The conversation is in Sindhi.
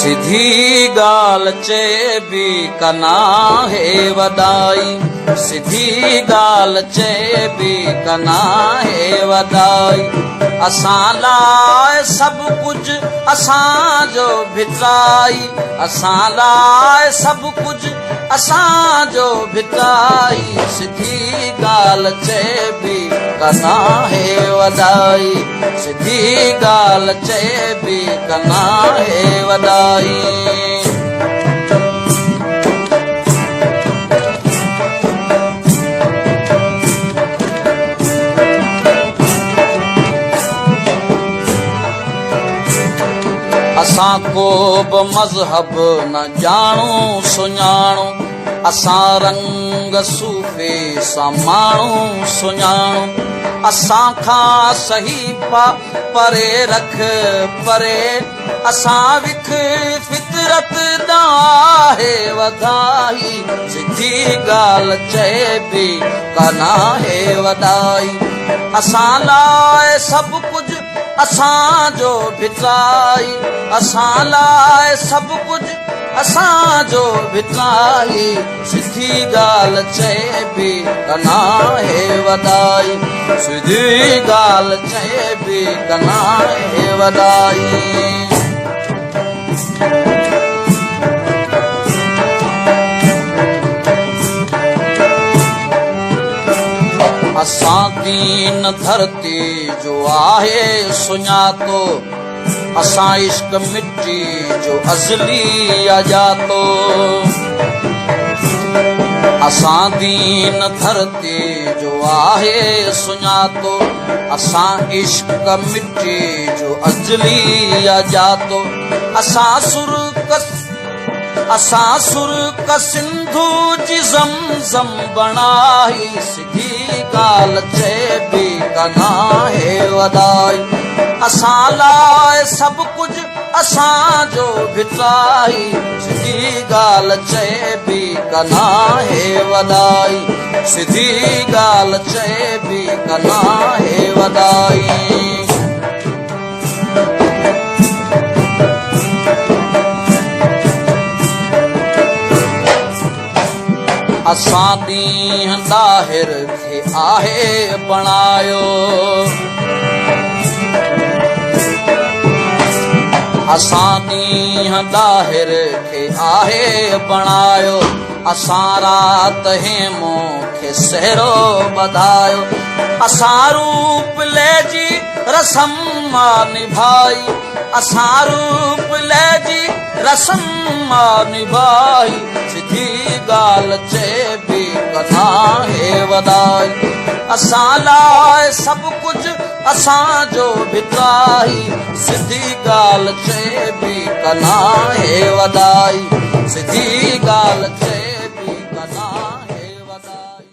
سڌي ڳالهه چئبي ڪا ناهي وڏائي، سڌي ڳالهه چئبي ڪا ناهي وڏائي، اسان لاء سڀ ڪجهه اسان جو ڀٽائي، اسان لاء سڀ ڪجهه اسان جو ڀٽائي، سڌي ڳالهه چئبي ڪا ناهي وڏائي، سڌي ڳالهه چئبي ڪا ناهي وڏائي. اسان ڪو به مذهب نه ڄاڻون سڃاڻون، اسان رنگ صوفي سان ماڻهو سڃاڻون، اسان کان صحيفا پري رک پري، اسان وک فطرت ڏانهن آهي وڌائي، سڌي ڳالهه چئبي ڪا ناهي وڏائي، اسان لاء سڀ ڪجهه اسان جو ڀٽائي، اسان لاء سڀ ڪجهه اسان جو ڀٽائي، سڌي ڳالهه چئبي ڪا ناهي وڏائي، سڌي ڳالهه چئبي ڪا ناهي وڏائي. اسان دين ڌرتي جو آهي سڃاتو، اسان عشق مٽي جو ازلي اڄاتو. اسان دين ڌرتي جو آهي سڃاتو، اسان عشق مٽي جو ازلي اڄاتو. اسان سر اسان سرڪ سنڌو جي زم زم بڻائي، سڌي ڳالهه چئبي ڪا ناهي وڏائي، اسان لاء سڀ ڪجهه اسان جو ڀٽائي، سڌي ڳالهه چئبي ڪا ناهي وڏائي، سڌي ڳالهه چئبي ڪا ناهي وڏائي. اسان ڏينهن ڏاهر کي آهي بڻايو، اسان ڏينهن ڏاهر کي آهي بڻايو، اسان رات هيمو کي سهرو ٻڌايو، اسان روپ لي جي رسم آ نڀائي، اسان روپ لي جي رسم آ نڀائي، سڌي ڳالهه چئبي ڪا ناهي وڏائي، اسان لاء سڀ ڪجهه اسان جو ڀٽائي، سڌي ڳالهه چئبي ڪا ناهي وڏائي، سڌي ڳالهه چئبي.